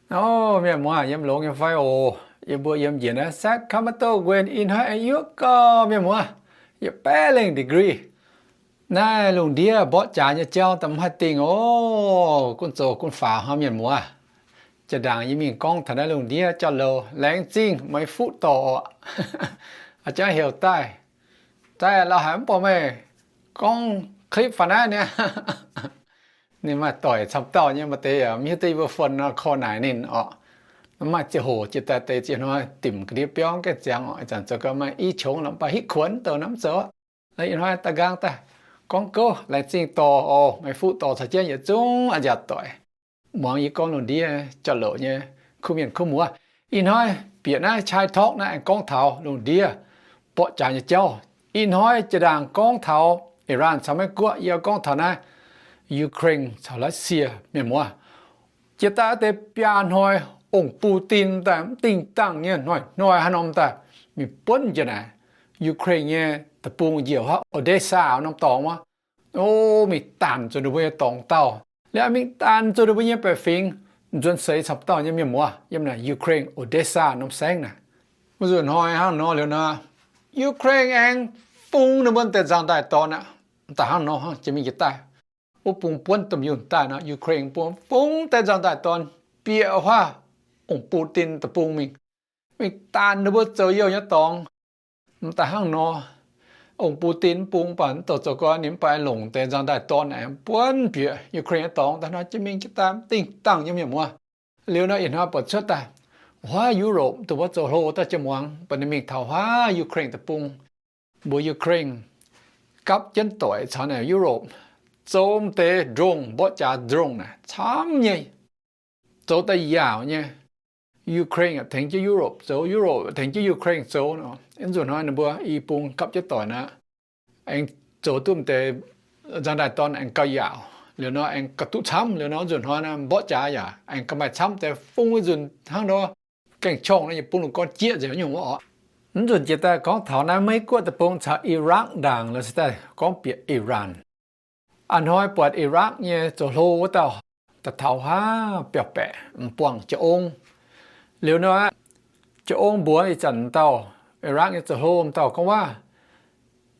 O, mienh muoz, yiem longx nyei fai oc? Yie mbuo yiem njiec naaiv Sacramento, Guam ih hnoi aengx yuoqv gau, mienh muoz, yietc baeqv lengh degree. Naaiv lungh ndiev mborqv jaax nyei jauv daaih mv haih dingh oc. Gunv zoux gunv faaux hnangv, mienh muoz. Jaa-ndaangc yie mingh gorngv taux naaiv lungh ndiev jauv-louc, laengz zingh meih fuqv dorc oc. A'jangv heuc daaih, daaih la'haiz mv buatc meih gorngv clip faaux naaiv niaa. Ninh maaih doic camv dauh nyei, maaih deix yaac mv hiuv duqv yie mbuo phone nor call naaic ninh oc. Mv maaih ziangh hoc jiex daaih deix ziex hnoi dimc ga'ndiev biauv gaengh ziangx oc. Ih zanc zoux gau maaih i qongx lorqc, mv baac hitv kuonx douc namv zoux. Ih hnoi daaih nqaang daaih gorngv gouv laengz zingh dorh oc. Meih fuqv dorh caux jienv yietc zungv a'nziaauc doic muangx yie gorngv lungh ndiev jauv-louc nyei kuv mienh kuv muoz. Ih hnoi bieqc naaiv Chai Talk naaiv aengx gorngv taux lungh ndiev mborqv jaax nyei jauv. Ih hnoi jaa-ndaangc gorngv taux Iran caux Meiv Guoqv, yie gorngv taux naaiv Ukraine caux Russia, mienh muoz. Jiex daaih wuov deix biaa hnoi, ong-bung-din daaih mv dingh dangh nyei hnoi-hnoi haaix norm daaih mingh buonv njiec naaic Ukraine nyei deic-bung njiec huaav Odesa norm dorngx wuov. O, mingh daanc zuqc ninh mbuo nyei dorngx dauh, liuz mingh daanc zuqc ninh mbuo nyei baeqc fingx, nzuonx seix camv dauh nyei, mienh muoz. Yiem naaic Ukraine Odesa norm saengv naaic, wuov nzunc hnoi hnangv nor liuz nor, Ukraine aengx fungx ninh mbuo deix nzangc-ndaaih dorn aqv. Daaih hnangv nor hnangv jiex mingh jiex daaih, wuov bung buonv domh yunh daaih nor, Ukraine bung fungx deix nzangc-ndaaih dorn bieqc huaav ong-bung-din deic-bung mingh, mingh daanc ninh mbuo zoux youh nyei dorngx. Mv daaih hnangv nor, ong-bung-din mv bung mv baac mv douh zoux gau, ninh mv baac longc deix nzangc-ndaaih dorn aengx buonv bieqc Ukraine nyei dorngx. Daaih hnoi jiex mingh jiex daaih mv dingh dangh nyei, mienh muoz. Liuz nor ih hnoi buatc cuotv daaih, huaav Europe dongh wuov zoux hlo daaih jiex muangx, mv baac ninh mingh taux huaav Ukraine deic-bung, mbuox Ukraine gapv jienv doic caux naaic Europe zoux deix drone, mborqv jaax drone naaic camv nyei, zoux daaih yaauc nyei. Ukraine tengx jienv Europe zoux, Europe tengx jienv Ukraine zoux. Mv nzunc hnoi ninh mbuo i bung gapv jienv doic naaic, aengx zoux duqv deix nzangc-ndaaih dorn aengx gauh yaauc. Liuz nor aengx gauh duqv camv. Liuz nor mv nzunc hnoi naaiv mborqv jaax yaac aengx gauh maaih camv deix fungx ih nzunc hnangv nor, gaengh qorngv naaiv yietc bung lungh gorn jieqv nzengc nyungc wuov oc. Mv nzunc jiex daaih gorngv taux naaiv Meiv Guoqv deic-bung caux Iraq ndaangc, la'sic daaih gorngv bieqc Iran. A'hnoi buatc Iraq nyei zoux hlo wuov dauh daaih taux huaav biauv-baeqc m'buangh jaa-ong. Liuz nor, jaa-ong mbuox ih zanc dauh Iraq nyei zoux hlo dauh gorngv waac,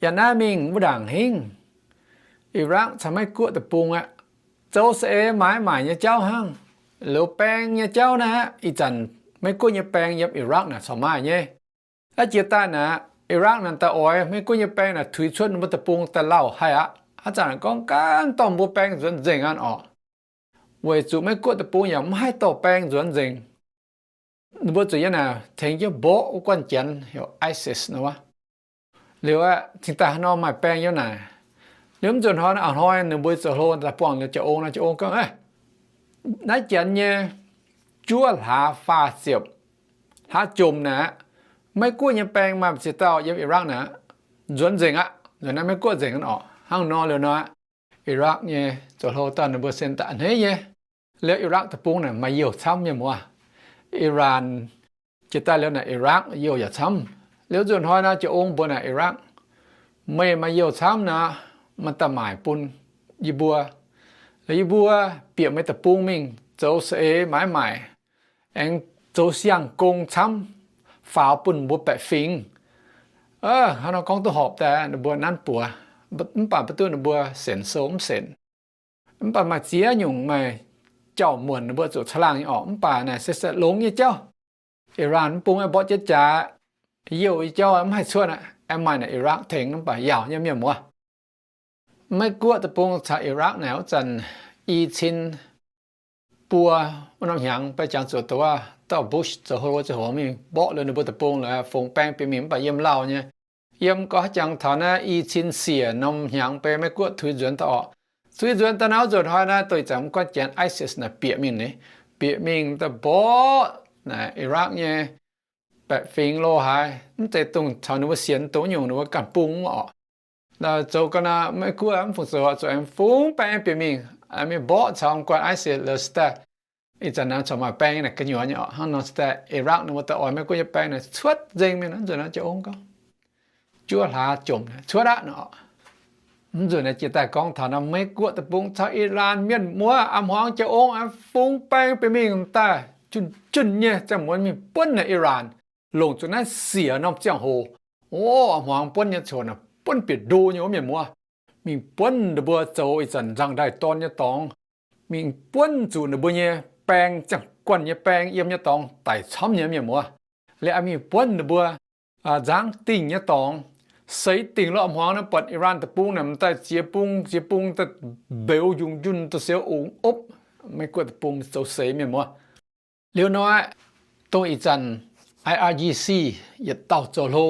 yaac naaiv mingh wuov ndaangc hingv, Iraq caux Meiv Guoqv deic-bung aqv, zoux saeng-eix maaiz maaic nyei jauv hnangv. Liuz baeng nyei jauv naaiv aqv, ih zanc Meiv Guoqv nyei baeng yiem Iraq naaic corc maaih nyei. Aqv jiex daaih naaic, Iraq naaic daaih oix Meiv Guoqv nyei baeng naaic tuix cuotv ninh mbuo deic-bung daaih lauh haih aqv. A'zanc gorngv gaanv dorh mbuo baeng nzuonx nzengc aqv orqc. Weic zuqc Meiv Guoqv deic-bung yaac mv haih dorh baeng nzuonx nzengc. Ninh mbuo zuqc yiem naaic tengx jienv mborqv wuov guanh janx heuc ISIS nor wuov. Liuz aeqv, cingx daaih haaix nor maaih baeng yiem naaic. Liuz mv nzunc hnoi, a'hnoi ninh mbuo zoux hlo daaih buangh liuz jaa-ong nor, jaa-ong gorngv, naaiv janx nyei juov hlaax faah ziepc hlaax jomc naaic aqv, Meiv Guoqv nyei baeng maaih m'sieqv dauh yiem Iraq naaic aqv, nzuonx nzengc aqv, nzuonx naaiv Meiv Guoqv nzengc aqv orqc. Hnangv nor liuz nor, Iraq nyei zoux hlo dauh ninh mbuo sen da'hneiv nyei. Liuz Iraq deic-bung naaic maaih youh camv, mienh muoz. Iran jiex daaih liuz naaic Iraq youh yaac camv. Liuz nzunc hnoi naaiv jaa-ong mbuox naaic Iraq, meih maaih youh camv naaic, maaih daaih maaic bun yie mbuo. Liuz yie mbuo bieqc meih deic-bung mingh zoux saeng-eix maaiz maaic, aengx zoux siang-gong camv, faaux bun mbuo baeqc fingx. Hnangv nor gorngv duqv horpc daaih ninh mbuo nanv buoz, mv baac mv duqv ninh mbuo senc sou mv senc. Mv baac maaih ziex nyungc maaih jauv-muonc ninh mbuo zuqc caangh laangh nyei orqc. Mv baac naaic se se longx nyei jauv. Iran mv bung mborqv jienv jaax, youh nyei jauv mv haih cuotv aqv. Aengx maaih naaic Iraq tengx mv baac yaauc nyei, mienh muoz. Meiv Guoqv deic-bung caux Iraq naaic wuov zanc i cin buo wuov norm hnyangx, baeqv jangx zuqc douc waac dauh Bush zoux hlo ziangh hoc mingh mborqv liuz ninh mbuo deic-bung lorqc, fungx baeng bieqc mingh mv baac yiem lauh nyei. Yiem gorqv haaix jangx taux naaiv i cin siec norm hnyangx beiv Meiv Guoqv tuix nzuonx daaih orqc. Tuix nzuonx daaih naaiv nzunc hnoi naaiv dongh ih zanc mv guanh janx ISIS naaic bieqc mingh ni, bieqc mingh daaih mborqv naaic Iraq nyei baeqc fingx lo haaix, mv zeiz dongh caux ninh mbuo sienx dongh nyungc ninh mbuo ganh bung orqc. Zoux ga'naaiv Meiv Guoqv mv fungc zoux, zuqc aengx fungx baeng bieqc mingh, mingh mborqv caux mv guanh ISIS lorqc se daaih. Ih zanc naaiv corc maaih baeng naaic gu'nyuoz nyei orqc. Hnangv nor se daaih Iraq ninh mbuo daaih oix Meiv Guoqv nyei baeng naaic cuotv nzengc mingh. Nzunc naaiv jaa-ong gorngv, juov hlaax jomc cuotv aqv nor. Mv nzunc naaiv jiex daaih gorngv taux naaiv Meiv Guoqv deic-bung caux Iran, mienh muoz, a'hmuangx jaa-ong aengx fungx baeng bieqc mingh daaih. junh junh nyei ziangh muonz mingh buonv naaic Iran, longc zuqc naaiv siec norm ziangh hoc, o, a'hmuangx buonv nyei coc naaic buonv bieqc ndo nyei wuov mienh muoz. Mingh buonv ninh mbuo zoux ih zanc nzangc-nday-dorn nyei dorngx, mingh buonv zuqc ninh mbuo nyei baeng, ziangh guanh nyei baeng yiem nyei dorngx daic camv nyei mienh muoz. Liuz mingh buonv ninh mbuo nzangv dingh nyei dorngx, seix dingc lo a'hmuangx naaiv buatc Iran deic-bung naaic m'daaih ziex bung ziex bung daaih mbeux njunc njunh daaih siou ongx opv, Meiv Guoqv deic-bung zoux seix mienh muoz. Liuz nor, dongh ih zanc I R G C yietc dauh zoux hlo,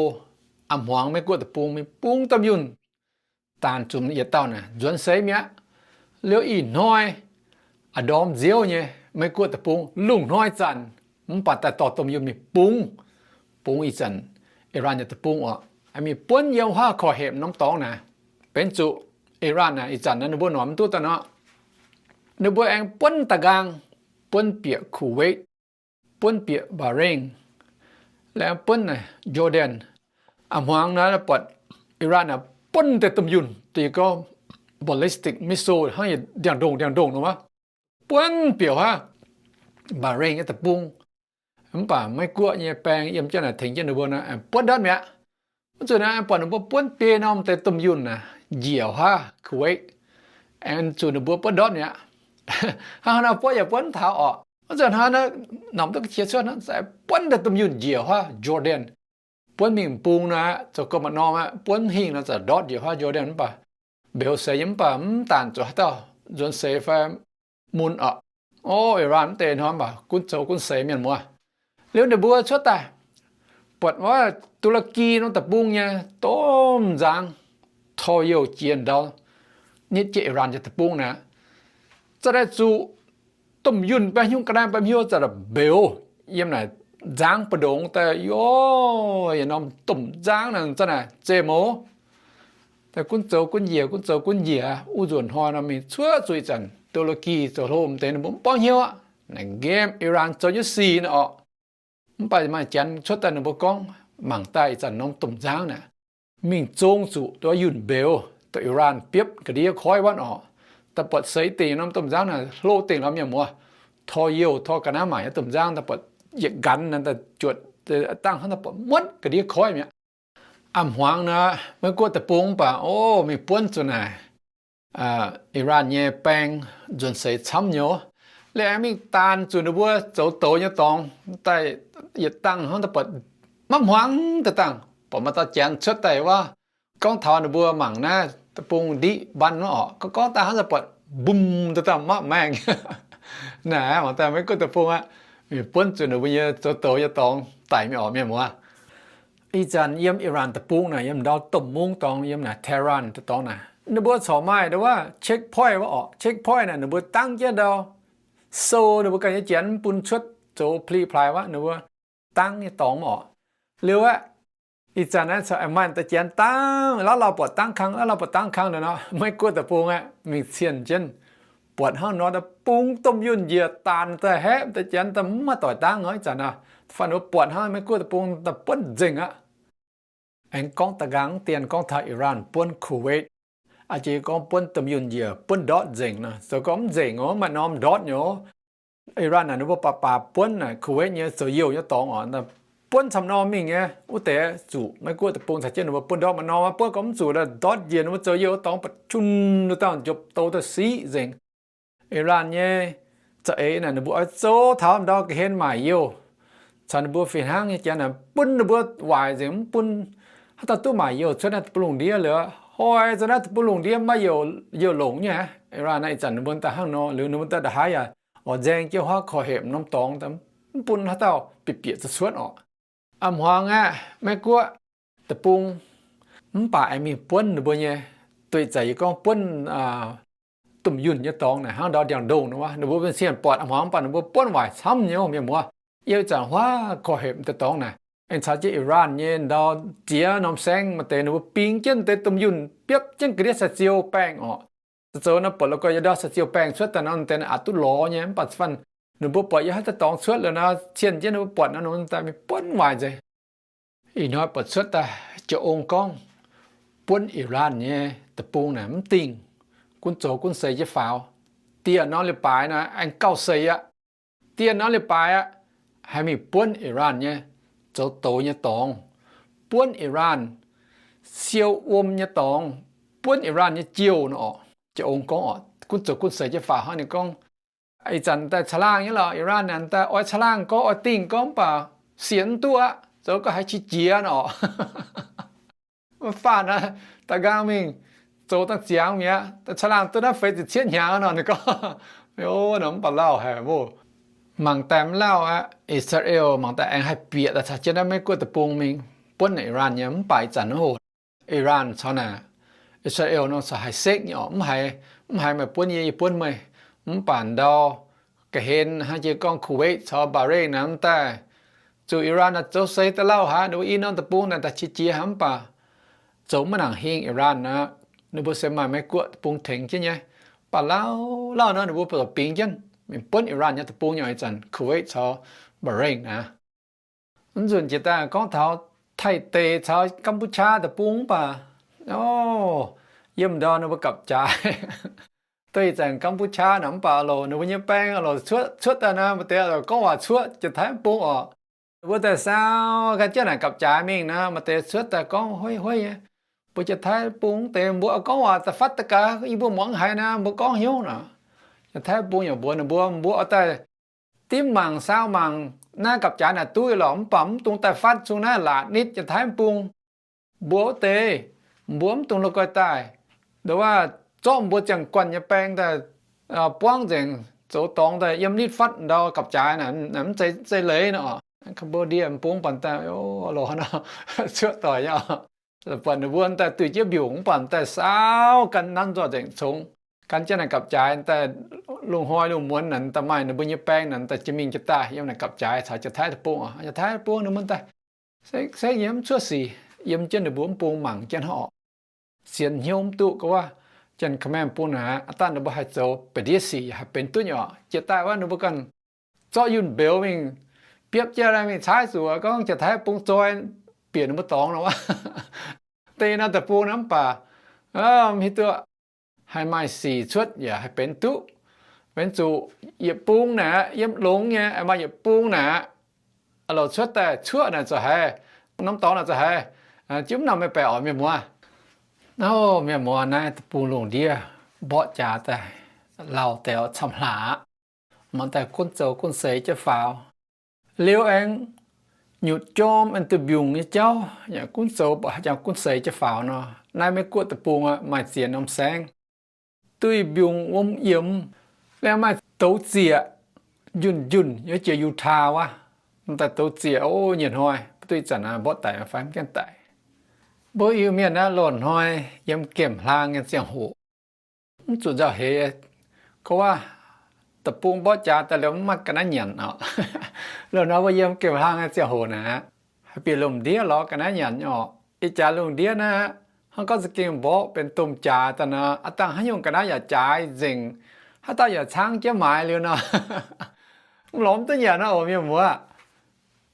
a'hmuangx Meiv Guoqv deic-bung mingh bung domh yunh, daanh zunc yietc dauh naaic nzuonx seix mi'aqv. Liuz ih hnoi a'ndorm nziouv nyei Meiv Guoqv deic-bung lungh hnoi zanc, mv baac daaih dorh domh yunh mingh bungx, bungx ih zanc Iran nyei deic-bung oc, mingh buonv yiem huaav korv-hepc norm dorngx naaic. Benx zuqc Iran naaic ih zanc naaiv ninh mbuo noic mv duqv daaih nor, ninh mbuo aengx buonv da'nqaang, buonv bieqc Kuwait, buonv bieqc Bahrain, laengz buonv naaic Jordan. A'hmuangx naaiv buatc Iran naaic buonv deix domh yunh, deix gorngv ballistic missile hnangv yietc ndiangx-ndongh ndiangx-ndongh nor wuov, buonv bieqc huaav Bahrain nyei deic-bung. Mv baac Meiv Guoqv nyei baeng yiem jienv naaic tengx jienv ninh mbuo nor, buonv ndortv mi'aqv. Wuov zanc naaiv buatc ninh mbuo buonv biei norm deix domh yunh naaic njiec huaav Kuwait, aengx zuqc ninh mbuo buonv ndortv mi'aqv. Hnangv naaiv buonv yaac buonv taux orqc. Wuov zanc hnangv naaiv, normh duqv ga'qiex cuotv hnangv, buonv deix domh yunh njiec huaav Jordan, buonv mingh bung nor aqv, zoux gong maaih norm aqv, buonv hingh nor za'gengh ndortv njiec huaav Jordan, mv baac mbeux seix nyei, mv baac mv daanh zuqc haaix dauh nzuonx seix fai mun orqc. O, Iran mv deix hnoi mv baac gunv zoux gunv seix mienh muoz. Liuz ninh mbuo cuotv daaih, buatc wuov Tuu^laa^ki norm deic-bung nyei domh nzangv, tor youh jiex ndau, nitv jienv Iran nyei deic-bung naaic, za'gengh zuqc domh yunh baeng hnyouv ga'naaiv baeng hnyouv za'gengh mbeux yiem naaic nzangv mbu'ndongx daaih, o, yietc norm domh nzangv naaic za'gengh zeqc mouz, daaih gunv zoux gunv njiec, gunv zoux gunv njiec. Wuov nzunc hnoi nor mingh cuotv zuqc ih zanc Tuu^laa^ki zoux hlo m'deix ninh mbuo mv borngv hnyouv aqv. Naaic nqemh Iran zoux nyei sic naaic orqc. Mv baac maaih janx cuotv daaih ninh mbuo gorngv mangc daaih ih zanc norm domh nzangv naaic mingh zong zuqc duqv yunh mbeux, duqv Iran biopv ga'ndiev koiv wuov orqc. Daaih buatc seix dingc norm domh nzangv naaic hlo dingc lorz mienh muoz, tor youh tor ga'naaiv mangc nyei domh nzangv daaih buatc yietc nqanx daaih juotc dangh hnangv daaih buatc muotv ga'ndiev koiv mi'aqv. A'hmuangx naaic Meiv Guoqv deic-bung mv baac, o, mingh buonv zuqc naaic Iran nyei baeng nzuonx seix camv nyei. Liuz aengx mingh daanh zuqc ninh mbuo zoux douz nyei dorngx daaih yietc dangh hnangv daaih buatc maiv hmuangx deix dangh, buatc maaih dauh janx cuotv daaih wuov, gorngv taux ninh mbuo mangc naaiv deic-bung ndiqv mbaan wuov orqc, gorngv daaih hnangv daaih buatc mbum deix dangh maiv maengh. Naaic mangc daaih Meiv Guoqv deic-bung aqv, mingh buonv zuqc ninh mbuo nyei zoux douz nyei dorngx daic mingh orqc mienh muoz. Ih zanc yiem Iran deic-bung naaic, yiem ndau domh mungv dorngx, yiem naaic Tehran deix dorngx naaic, ninh mbuo corc maaih ndau wuov checkpoint wuov orqc. Checkpoint naaic ninh mbuo dangv jienv ndau, sou ninh mbuo ganh nyei janx mv bun cuotv zoux pli plaaix wuov, ninh mbuo dangv nyei dorngx mv orqc. Liuz aqv, ih zanc naaiv corc maaih deix janx dangv, laav lauh buatc dangv kang, laav lauh buatc dangv kang nor, Meiv Guoqv deic-bung aqv, mingh cien jienv, buatc hnangv nor daaih bung domh yunh njiec daanh daaih haeqv deix janx daaih mv maaih doic dangv nor. Ih zanc naaic fanh ninh mbuo buatc hnangv Meiv Guoqv deic-bung daaih buonv nzengc aqv. Aengx gorngv da'nqaang dien gorngv taux Iran buonv Kuwait, aa, jiex gorngv buonv domh yunh njiec buonv ndortv nzengc nor, zoux gorngv mv nzengc oc, maaih norm ndortv nyei oc. Iran naaic ninh mbuo baac baac buonv naaic Kuwait nyei zoux youh nyei dorngx oc, buonv camv norm mingh nyei wuov deix zuqc Meiv Guoqv deic-bung caux jienv ninh mbuo buonv ndortv maaih norm, buonv gorngv mv zuqc daaih ndortv njiec ninh mbuo zoux youh dorngx ba'chun daaih njopc douz daaih siqv nzengc. Iran nyei za'eix naaic ninh mbuo oix zoux taux ndau ga'hlen maaic youh caux ninh mbuo fih hnangv nyei janx naaic bun ninh mbuo waaic nzengc, mv bun haaix dauh duqv maaic youh cuotv naaiv deic-bung lungh ndiev liuz, hoic za'naaiv deic-bung lungh ndiev maiv youh longc nyei aqv. Iran naaiv ih zanc ninh mbuo daaih hnangv nor liuz, ninh mbuo daaih nda'haaix yaac oix nzaeng jienv huaav korv-hepc norm dorngx, mv bun haaix dauh bieqc bieqc zuqc cuotv orqc. A'hmuangx aqv, Meiv Guoqv deic-bung mv baac aengx mingh buonv ninh mbuo nyei, duih za'gengh yie gorngv buonv domh yunh nyei dorngx naaic hnangv ndau ndiangx-ndongh nor wuov, ninh mbuo benx cien buatc a'hmuangx mv baac ninh mbuo buonv waaic camv nyei mienh muoz. Yiem ih zanc huaav korv-hepc deix dorngx naaic, aengx caux jienv Iran nyei ndau ziex norm saengv maaih deix ninh mbuo bingx jienv deix domh yunh biopv jienv ga'ndiev sai-ziou baengh orqc. Zoux nor buatc la'guaih yiem ndau sai-ziou baengh cuotv daaih nor, deix naaic aqc duqv lorz nyei, mv baac fanh ninh mbuo buatc yiem haaix deix dorngx cuotv liuz nor, cien jienv ninh mbuo buatc nor, ninh mbuo daaih mingh buonv waaic nzengc. Ih hnoi buatc cuotv daaih Joe Ong gorngv buonv Iran nyei deic-bung naaic mv dingh, gunv zoux gunv seix jienv faaux. Dieh norm leiz-baaix naaic aengx gauh seix aqv. Diev norm leiz-baaix aqv, haih mingh buonv Iran nyei zoux douz nyei dorngx, buonv Iran siou wuom nyei dorngx, buonv Iran nyei jiouh nor. Jiex ong gorngv oc, gunv zoux gunv seix jienv faaux hnangv. Ninh gorngv, ih zanc daaih caangh laangh nyei lorqc, Iran naaic daaih oix caangh laangh gorngv, oix dingh gorngv, mv baac sienx mv duqv aqv, zoux gau haiz qiex jiez nor. Mv faanh aqv, da'nqaang mingh zoux dangh ziangx mi'aqv, daaih caangh laangh duqv naaiv feix ziepc cietv hnyangx nor. Ninh gorngv, o, nor mv baac lauh haic oc. Mangc daaih mv lauh aqv, I^saa^laa^en mangc daaih aengx haih bieqc daaih caux jienv naaiv Meiv Guoqv deic-bung mingh buonv naaic Iran nyei. Mv baac ih zanc oc, Iran caux naaic I^saa^laa^en nor corc haih sekv nyei oc. Mv haiz, mv haiz meih buonv yie, yie buonv meih. Mv baac ndau ga'hlen hnangv jiex gorngv Kuwait caux Bahrain naaic mv daaih, zuqc Iran naaic zoux seix daaih lauh haic, ninh mbuo i norm deic-bung naaic daaih qiex jiez haic. Mv baac zoux maiv nangc hingh Iran aqv, ninh mbuo se maaih Meiv Guoqv deic-bung tengx jienv nyei. Mv baac lauh lauh nor ninh mbuo bingx jienv mingh buonv Iran nyei deic-bung nyei oc, ih zanc Kuwait caux Bahrain naaic. Mv nzunc jiex daaih gorngv taux Taiv deic caux Gam^bu^qaa deic-bung mv baac, o, yiem ndau ninh mbuo gapv-jaaix. Duqv ih zanc Gam^bu^qaa naaic mv baac loc ninh mbuo nyei baeng loc cuotv, cuotv daaih naaic maaih deix gorngv waac cuotv Janx-Taiv bung oc. Ninh mbuo daaih saau gan jienv naaic gapv-jaaix mingh naaic, maaih deix cuotv daaih gorngv hueiv hueiv nyei. Mbuo Janx-Taiv bung deix mbuo gorngv waac da'fatv da'gaaix, yie mbuo muangx haiz naaic mbuo gorngv hnyouv naaic. Janx-Taiv bung yaac mbuox ninh mbuo, mbuo oix daaih dimv mangc saau mangc naaiv gapv-jaaix naaic duqv lorqc, mv baac mv dungx daaih fatv cung naaiv laatc nitv Janx-Taiv bung. Mbuo wuov deix, mbuo mv dungx la'guaih daaih. Nduov waac zorqv mbuo ziangh guanh nyei baeng daaih buangv nzengc, zoux dorngx daaih yiem nitv fatv ndau gapv-jaaix naaic, mv zeiz leiz nor. Cambodia bung baac daaih, o, loz nor, cuotv doic nyei. Buatc ninh mbuo daaih duih jienv mbiungc mv baac daaih saau gan nanv nzoih nzengc congx, gan jienv naaic gapv-jaaix daaih lungh hnoi lungh muonz naaic daaih maaih ninh mbuo nyei baeng naaic daaih jiex mingh jiex daaih yiem naaic gapv-jaaix caux Janx-Taiv deic-bung oc. Janx-Taiv bung ninh mbuo daaih se, se yiem cuotv sic, yiem jienv ninh mbuo mv bung mangc jienv oc. Sienx hnyouv mv duqv gorngv waac, Janx-Khmer bung naaic aqv, dangh ninh mbuo haih zoux baeqc ndiev sic haih benx duqv nyei oc. Jiex daaih wuov ninh mbuo ganh zorqv yunh mbeux mingh biopv jienv mingh caaiv zuqc gorngv Janx-Taiv bung zoi bieqc ninh mbuo dorngx nor. Deix naaiv deic-bung naaiv mv baac mv hiuv duqv haih maaih sic cuotv yaac haih benx duqv. Benx zuqc yietc bung naaic yiem longx nyei, maaih yietc bung naaic aqv, loz cuotv daaih cuoqv naaic zoux haaix, norm dorngx naaic zoux haaix, jiex mv nangc meih baeqc oc mienh muoz. Nor mienh muoz, naaiv deic-bung lungh ndiev mborqv jaax daaih lauh deix camv hlaax aqv. Mangc daaih gunv zoux gunv seix jienv faaux. Liuz aengx nyutc jorm aengx duqv mbiungc nyei jauv yaac gunv zoux, mbuo haaix jangx gunv seix jienv faaux nor. Naaiv Meiv Guoqv deic-bung aqv, maaih ziex norm saengv, duih mbiungc wuom yiemx, liuz maaih douz zieqc, njunh njunh, yiem jiex Utah wuov. Mv daaih douz zieqc, o, nyienh hnoi mv duqv ih zanc mborqv daic fai mv gaengh daic. Mbuo Iu-Mienh naaiv loz-hnoi yiem gemh hlang nyei ziangh hoc, mv zuqc nzauh heix. Gorngv waac, deic-bung mborqv jaax daaih liuz mv maaih ga'naaiv nyanc oc. Loz-hnoi mbuo yiem gemh hlang nyei ziangh hoc naaic, haih bieqc lungh ndiev lorz ga'naaiv nyanc nyei oc. Ih jaax lungh ndiev naaiv, hnangv gorngv za'gengh mborqv benx domh jaax daaih nor, aav dangh haaix nyungc ga'naaiv yaac jaaix nzengc, haaix dauh yaac caangv jienv maaiz liuz nor. Mv lorz mv duqv nyanc nor oc mienh muoz.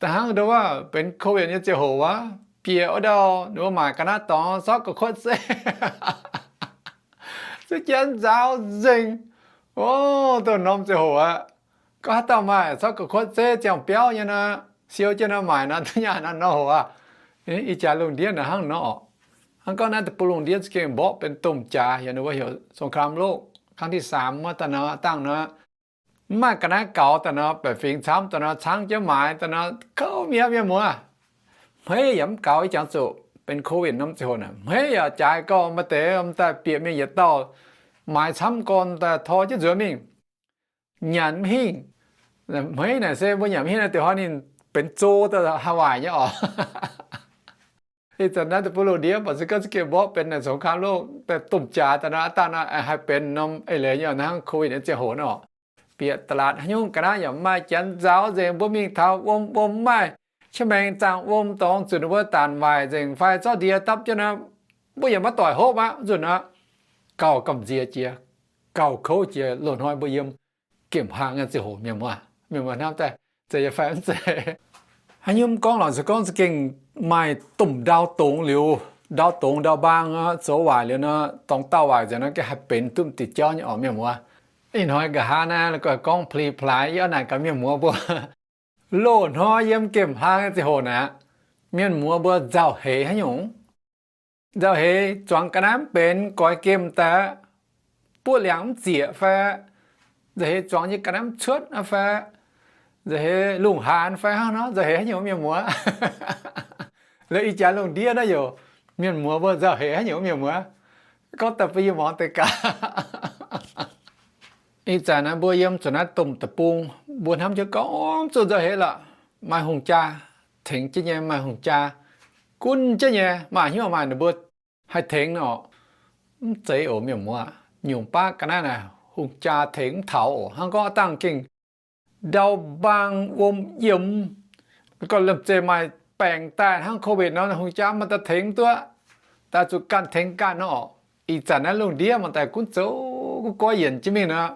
Da'hnangv nduov waac benx COVID nyei ziangh hoc wuov, bieqc wuov ndau ninh mbuo maaic ga'naaiv dorngx zorqv ga'kuotv zeiv, zuqc janx nzaaux nzengc. O, dongh norm ziangh hoc aqv. Gorngv haaix dauh maaih zorqv ga'kuotv zeiv ziangh biauv nyei nor, siou jienv nor maaic nor, duqv nyaah nor nor hoc aqv. Ih jaax lungh ndiev naaiv hnangv nor oc. Hnangv gorngv naaiv deic-bung lungh ndiev za'gengh mborqv benx domh jaax, yaac ninh mbuo heuc สงครามโลกครั้งที่สาม wuov daaih nor, dangh nor, mv maaih ga'naaiv gaux daaih nor, baeqc fingx camv daaih nor, caangv jienv maaiz daaih nor, kouv mi'aqv mienh muoz. Hmeiv yaac mv gaux, ih jangx zuqc benx COVID norm ziangh hoc naaic, hmeiv yaac jaaix gau, maaih deix daaih bieqc mingh yietc dauh maaiz camv gorn daaih tor jienv nzuonx mingh, nyanc mv hingh. Hmeiv naaic se mbuo nyanc mv hingh naaiv, diuh hnoi ninh benx zo daaih haih waaic nyei oc. Ih zanc naaiv deic-bung lungh ndiev baac se gorngv za'gengh mborqv benx naaic สงครามโลก daaih domh jaax daaih nor, aav dangh nor haih benx norm eix leiz nyei hnangv COVID nyei ziangh hoc nor. Bieqc da'laatc haaix nyungc ga'naaiv yaac mv maaih, janx nzaaux nzengc, mbuo mingh taux wuom, wuom mv maaih, qiex maengx zaangh wuom dorngx zunc ninh mbuo daanc waaic nzengc fai zorqv ndie dapv jienv nor, mbuo yaac maiv doic hopv aqv. Nzunc aqv, gauh gamh nziex jiex, gauh kouv jiex. Loz-hnoi mbuo yiem gemh hlang nyei ziangh hoc, mienh muoz, mienh muoz hnamv daaih, zeiz nyei fai mv zeiz? Haaix nyungc gorngv lorqc, se gorngv za'gengh maaih domh ndau dongz liuz, ndau dongz ndau mbaang aqv, zoux waaic liuz nor, dorngx dauh waaic nzengc nor, gengh haih benx duqv m'diuh jauv nyei oc mienh muoz. Ih hnoi nqa'haav naaiv gorngv pli-plaaix yie naaic gaax mienh muoz mbuo, loz-hnoi yiem gemh hlang nyei ziangh hoc naaic, mienh muoz mbuo nzauh heix haaix nyungc? Nzauh heix zuangx ga'naaiv mv benx, goix gemh daaih, buov liangx mv zieqc fai, nzauh heix zuangx nyei ga'naaiv mv cuotv fai, nzauh heix lungh haanz fai hnangv nor, nzauh heix haaix nyungc mienh muoz? Liuz ih jaax lungh ndiev naaiv youc mienh muoz mbuo nzauh heix haaix nyungc mienh muoz? Gorngv daaih bun yie muangx deix gaax. Ih zanc naaiv mbuo yiem zuqc naaiv domh deic-bung, mbuo hnamv jienv gorngv zuqc nzauh heix lorqc, maaih hungh jaa tengx jienv nyei, maaih hungh jaa gunv jienv nyei, maaih hnyouv maaih ninh mbuo haih tengx nor. Mv zeiz oc mienh muoz, nyungc baav ga'naaiv naaic hungh jaa tengx mv taux oc. Hnangv gorngv dangh gengh ndau mbaang wuom yiemx, gorngv liemh zeih maaih baengc daaih hnangv COVID nor, hungh jaa maaih daaih tengx duqv, daaih zuqc ganh tengx ganh nor. Ih zanc naaiv lungh ndiev maaih daaih gunv zoux gunv goiv yienc jienv mingh nor.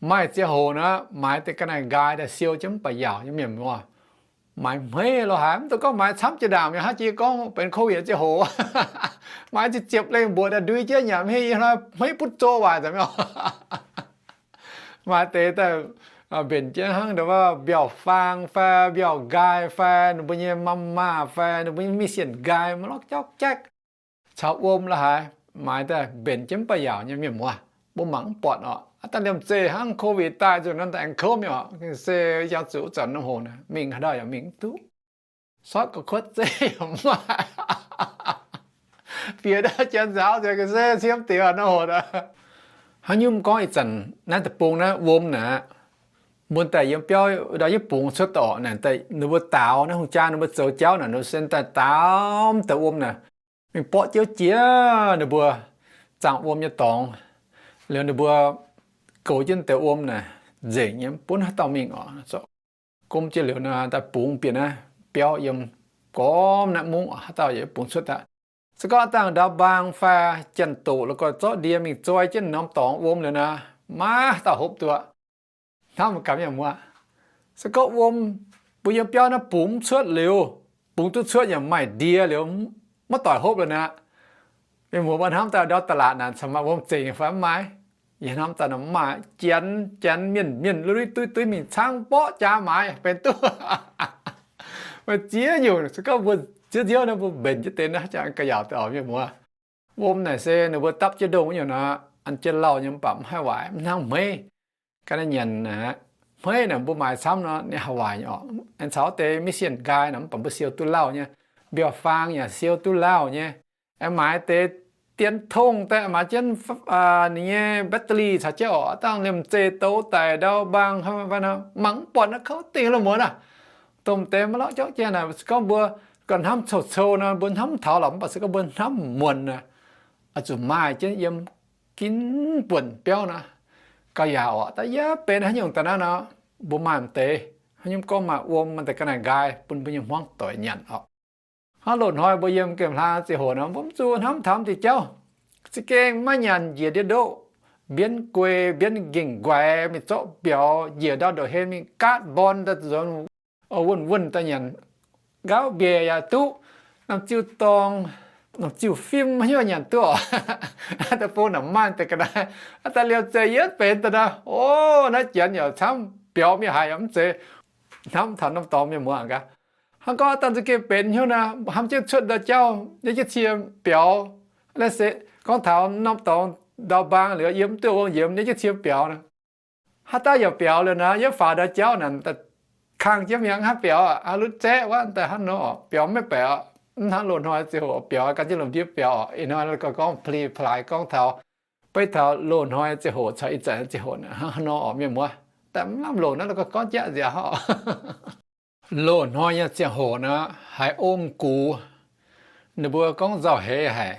Maaih ziangh hoc nor, maaiz deix ga'naaiv nqaai daaih siou jienv mv baac yaauc nyei mienh muoz. Maaiz hmeiv lo haaix, mv dungx gorngv maaiz camv jiex ndaangc mi'aqv, hnangv jiex gorngv benx COVID ziangh hoc, maaiz ziepc ziepc lengh mbuoqc daaih ndui jienv nyanc, hmeiv butv zoh waaic nzengc mi'aqv. Maaih deix daaih mbenc jienv hnangv mbiauz-faang fai mbiauz-nqaai fai ninh mbuo nyei ma'maah fai ninh mbuo nyei mingh sienc nqaai maiv lorqc jauv jaekv caux wuom lo haaix, maaiz daaih mbenc jienv mv baac yaauc nyei mienh muoz. Mbuo mangc mv buatc oc. Aav dangh liemh zeih hnangv COVID daaih nzunc nor, daaih aengx kouv mi'aqv. Se yangh zuqc wuov zanc norm hoc naaic mingh haaix ndau yaac mingh mv duqv. Sortv ga'kuotv zeiv yaac mv maaih, bieqc ndau janx nzaaux nzengc, ga'sie ciemv dingc norm hoc aqv. Hnangv nyungc gorngv ih zanc naaiv deic-bung naaiv wuom naaic, mbuo daaih yiem biauv ndau yietv bungx cuotv daaih oc. Naaic ninh mbuo daaux naaiv hungh jaa, ninh mbuo zoux jauv naaic, ninh mbuo se daaih daaux deix wuom naaic, mingh borqv jiouv jiex ninh mbuo zaangh wuom nyei dorngx. Liuz ninh mbuo goux jienv deix wuom naaic nzengc nyei, mv bun haaix dauh mingh oc. Gomv jienv liuz nor, daaih bungx bieqc naaiv biauv yiem gormx naaiv mungv, haaix dauh yaac bungx cuotv daaih. Se gorngv dangh ndau mbaang fai janx-doqc la'goi zorqv ndie mingh zoi jienv norm dorngx wuom liuz nor, maiv haaix dauh hopv duqv. Hnamv gaax mienh muoz, se gorngv wuom mbuo yiem biauv naaiv bungx mv cuotv liuz, bungx duqv cuotv yaac maaih ndie liuz, maiv doic hopv liuz nor, mienh muoz mbuo hnamv daaih ndau da'laatc naaic caux maaih wuom zengc fai mv maaih? Yie hnamv daaih nor mv maaih. Janx, janx mienh, mienh luiv duiv duiv mingh caangv mborqv jaax maaiz benx duqv. Maaih ziex nyungc, se gorngv mbuo nziouv nziouv naaiv mbuo mbenc jienv deix naaiv, jangx ga'yaauc deix oc mienh muoz. Wuom naaic se ninh mbuo dapv jienv ndongh nyungc nor, an jienv lauh nyei mv baac mv haih waaic, mv hnangv hmeiv. Ga'naaiv nyanc naaic, hmeiv naaic mbuo maaiz camv nor ninh haih waaic nyei oc. Aengx caux deix mingh sienc nqaai naaic mv baac mbuo siou duqv lauh nyei. Mbiauz-faang yaac siou duqv lauh nyei. Aengx maaiz deix dien tongh daaih maaiz jienv ninh nyei battery caux jienv oc. Dangh liemh zeih douz daic ndau mbaang fai nor, mangc mv buatc naaiv kouv dingh lungh muonz aav. Domh deix maiv lorqc jauv jiex naaic, se gorngv mbuo ganh hnamv cou-cou nor, mbuo hnamv taux lorqc, mv baac se gorngv mbuo hnamv muonc naaic, oix zuqc maaih jienv yiem ginv buonc biauv nor, gauh yaac oc. Da'yietv benx haaix nyungc daaih naaiv nor, mbuo maaih m'deix haaix nyungc gorngv maaih wuom, maaih deix ga'naaiv nqaai bun mbuo nyei hmuangv doic nyanc oc. Hnangv loz-hnoi mbuo yiem gemh hlang ziangh hoc nor, mbuo mv zuqc hnamv taux m'deix jauv. Za'gengh maiv nyanc njiec ndiev ndoqv, mbienv guei, mbienv nqengh nquaix mingh zorqv mbiauz, njiec ndau ndoqv hlen mingh gaatv mbon daaih nzuonx, wuonh wuonh daaih nyanc, nqaauv mbiec yaac duqv, norm ziuh dorngh, norm ziuh fim haaix nyungc nyanc duqv oc. Da'bung naaic maaih deix ga'naaiv, daaih liemh zeih yietv benx daaih nor, o, naaiv janx yaac camv, biaux mingh haaix yaac mv zeiz. Hnamv taux norm dorngx mienh muoz gaax. Hnangv gorngv dangh za'gengh benx hnyouv naaiv, hnamv jienv cuotv ndau jauv, nyei jienv cie biaux. Naaiv se gorngv taux norm dorngx ndau mbaang liuz yiem mv duqv wuom yiemx, nyei jienv cie biaux nor, haaix dauh yaac biaux liuz nor, yiem faaux ndau jauv naaic, kangh jienv mi'aqv, hnangv biaux aqv, lutv zaeqv wuov daaih hnangv nor, biaux maiv baeqc. Mv hnangv loz-hnoi ziangh hoc biaux, gan jienv lomh ndiev biaux. Ih hnoi gorngv pli-plaaix gorngv taux, beiv taux loz-hnoi ziangh hoc caux ih zanc ziangh hoc hnangv nor oc mienh muoz. Daaih mv lamh longc naaiv gorngv jaqv nziaauc. Loz-hnoi nyei ziangh hoc nor, haiz om gux, ninh mbuo gorngv nzauh heix haic,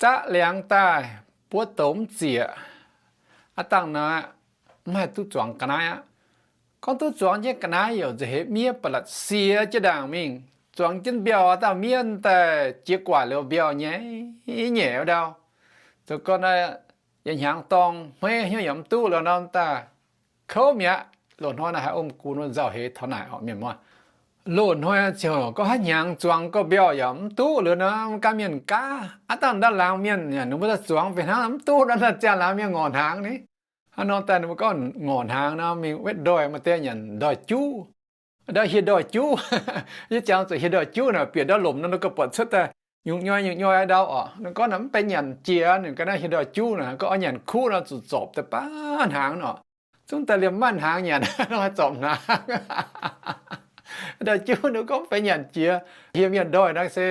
zaqv liangx daaih, buov douz mv zieqc. Aav dangh nor, mv haih duqv zuangx ga'naaiv aqv. Gorngv duqv zuangx jienv ga'naaiv youc nzauh heix miev ba'laqc sie jienv ndaangc mingh. Zuangx jienv mbiauh aav dangh miev daaih jiex guatc liuz mbiauh nyaiv nyaiv ndau. Zoux gau naaiv yietc hnyangx dorng hmeiv hnyouv yaac mv duqv liuz nor daaih kouv mi'aqv. Loz-hnoi naaiv haiz om gux nor nzauh heix taux naaic oc mienh muoz. Loz-hnoi ziouc gorngv haaix hnyangx zuangx gau mbiauh yaac mv duqv liuz nor, mv gaamv mienh gaav. Aav dangh ndau laangz mienh ninh mbuo daaih zuangx fih hnangv mv duqv nor, ziangh laangz mienh ngorc hnaangx ni. Hnangv nor daaih ninh mbuo gorngv ngorc hnaangx nor mingh wetv ndoih, maaih deix nyanc ndoih juv. Ndau hieh ndoih juv, yie ziangx zuqc hieh ndoih juv naaic bieqc ndau lomc nor, ninh gauh buatc cuotv daaih nyungc nyoi nyungc nyoi ndau oc. Ninh gorngv naaic mv benx nyanc jiex, ninh ga'naaiv hieh ndoih juv naaic, gorngv oix nyanc kuv nor zuqc zorpc daaih baav hnaangx oc. Zungv daaih liemh maiv hnaangx nyanc nor, zorpc hnaangx. Ndoih juv ninh gorngv mv benx nyanc jiex. Hieh mienh ndoih naaic se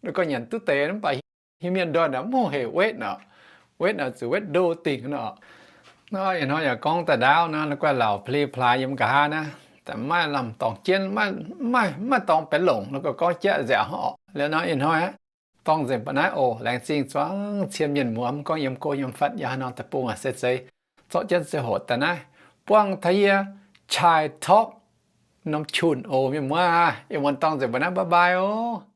ninh gorngv nyanc duqv deix, mv baac hieh mienh ndoih naaic mv hungh hec wetv oc. Wetv naaic zuqc wetv ndo dingc nor. Nor ih hnoi yaac gorngv daaih ndaauv nor, guaih lauc pli plaaix yiem nqa'haav naaiv, maiv lamh dorngx jienv, maiv dorngx benx longc nor, gorngv jaqv nziaauc oc. Liuz nor ih hnoi dorngh nzengc mbuo naaiv oc. Laengz zingh zuangx cien mienh muoz mv gorngv yiem go yiem fatv, yaac haaix norm deic-bung se zeiz zorqv jienv ziangh hoc daaih naaiv buangh taux yie Chai Talk norm channel oc mienh muoz. Ih muonz dorngh nzengc mbuo naaiv, bye bye oc.